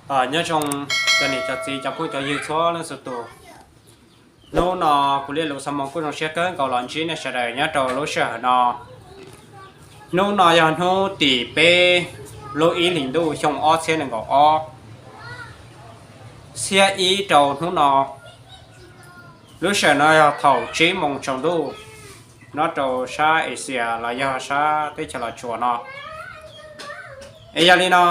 Nyob zoo cov niam cov txiv cov phooj cov ywg txhua leej txhua tus. Hnub no kuv Liaj Lus Xab Moos kuj zoo siab kawg nkaus los ntsib nej sawv daws nyob rau lub sij hawm no. Hnub no yog hnub tim peb lub ib hlis ntuj xyoo ob txhiab nees nkaum ob, xiab ib rau hnub no. Lub sij hawm no yog thaum tsib moos tsaus ntuj nyob rau sab Asia los yog sab teb chaws Los Tsuas no. Es yog li no,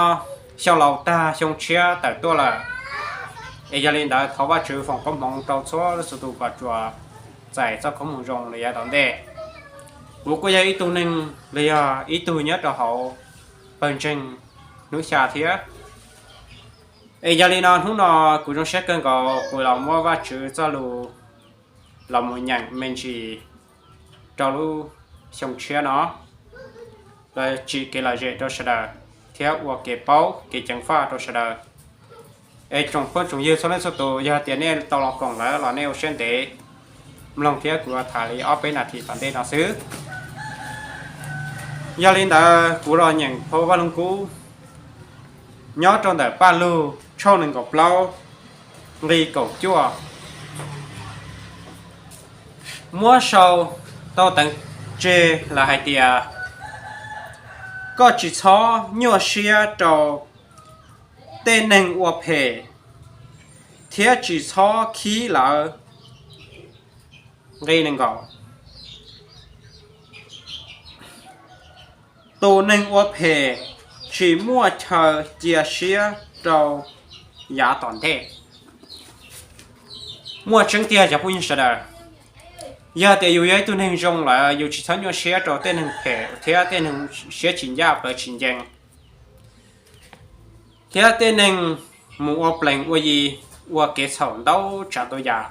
xyoo laus tag xyoo tshiab tawm tuaj lawm. Es yog li ntawd thov Vajtswv foom koob hmoov rau txhua leej txhua tus kom tsuas txais txoj koob hmoov zoo los yav tom ntej. Kuv kuj yog ib tug neeg los yog ib tug nyob rau hauv pawg ntseeg hnub xya thiab. Es yog li no hnub no kuv zoo siab kawg nkaus kuv los muab Vajtswv txoj lus los mus nyeem me ntsis rau lub xyoo tshiab no, los tsim kev lom zem rau sawv daws thiab ua kev paub kev ceev faj rau sawv daws. Es tsoom phooj tsoom ywg txhua leej txhua tus, yog tias nej tau los koom lawm los nej ua siab ntev mloog thiab kuv yuav tham li ob peb nas this tom ntej no xwb. Yog li ntawd kuv los nyeem phau Vaj Lug Kub nyob rau ntawm Paj Lug tshooj nees nkaum plaub nqi kaum cuaj, muab sau tau teev tseg lawm hais tias, koj tsis txhob nyuaj siab rau tej neeg ua phem thiab tsis txhob khib lawv. Nqi nees nkaum, tus neeg ua phem tsis muaj chaw cia siab rau yav tom ntej. Muaj tseeb tiag cov phooj ywg sawv daws. Yog tias yus yog ib tug neeg zoo lawm yus tsis txhob nyuaj siab rau tej neeg phem thiab tej neeg siab tsis ncaj plawv tsis ncees, thiab tej neeg mus ua plees ua yi, ua kev txhaum ntau tsav ntau yam.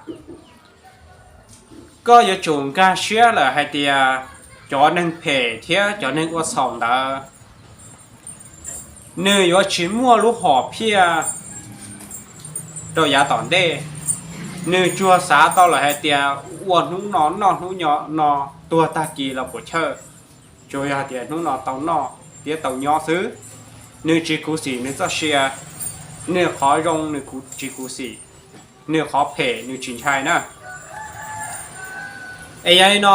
Koj yuav tsum nkag siab lawm hais tias cov neeg phem thiab cov neeg ua txhaum ntawd, nws yuav tsis muaj lub hom phiaj rau yav tom ntej. Nws tsuas xav tau lawm hais tias ua hnub no noj hnub no, tuag tag kis los puam chawj, tsuas yog hais tias hnub no tau noj thiab tau nyob xwb. Nws tsis khuv xim nws txoj sia, nws qhov zoo nws tsis khuv xim, nws qhov phem nws tsis ntshai na. Es yog li no,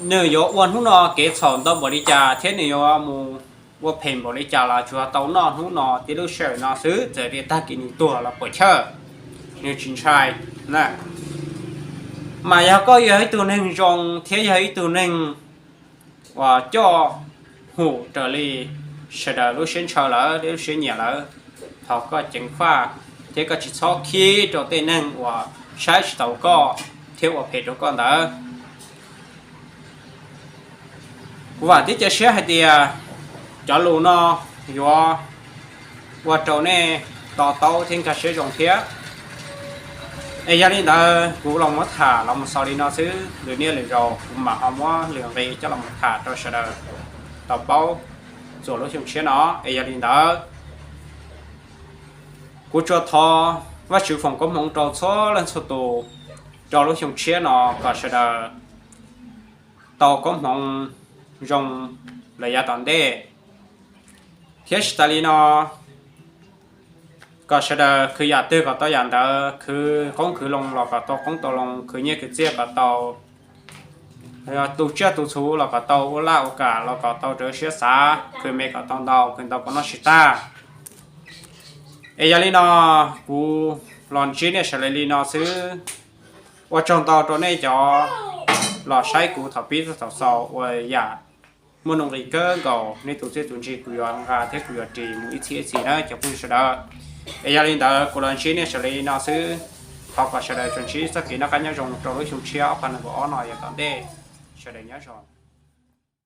nws yuav ua hnub no kev txhaum ntau npaum li cas thiab nws yuav mus ua phem npaum li cas los tsuas tau noj hnub no thiab lub sij hawm no xwb, txawm tias tag kis nws tuag los puam chawj, nws tsis ntshai. Mas yog koj yog ib tug neeg zoo thiab yog ib tug neeg uas coj hum raws li sawv daws lub siab ntshaw lawm thiab lub siab nyiam lawm, thov koj ceev faj thiab koj tsis txhob khib rau tej neeg uas saib tsis taus koj thiab ua phem rau koj ntawd. Kuv vam thiab cia siab hais tias cov lus no yuav ua rau nej to taub thiab nkag siab zoo thiab. Es yog li ntawd kuv los muab tham los mus xaus li no xwb, lwm niaj lwm zaus kuv mam ho muab lwm nqi coj los mus tham rau sawv daws tau paub txuas lub xyoo tshiab no. Es yog li ntawd kuv tsuas thov Vajtswv foom koob hmoov rau txhua leej txhua tus rau lub xyoo tshiab no kom sawv daws tau koob hmoov zoo lawm yav tom ntej. Thiab tsis tas li no, kom sawv daws khwv yam twg kom tau yam ntawd, khwv qoob khwv loo los kom tau qoob tau loo, khwv nyiaj khwv txiaj kom tau, tu tsiaj tu txhuv los kom tau, ua laj ua kam los kom tau raws siab xav, khwv me kom tau ntau, khwv ntau kom noj tsis tag. Es yog li no, kuv los ntsib nej sawv daws li no xwb. Ua tsaug ntau rau nej cov los saib kuv thaum pib txog thaum xaus, ua yam muaj nuj nqis kawg nkaus, nej tus txiaj tus ntsig kuv yuav nqa thiab kuv yuav ris mus ib txhis ib txhis na cov phooj ywg sawv daws. Es yog li ntawd kuv los ntsib nej sawv daws li no xwb. Thov kom sawv daws tsuas ntsib txoj kev noj qab nyob zoo rau lub xyoo tshiab ob phav nees nkaum ob no yav tom ntej. Sawv daws nyob zoo.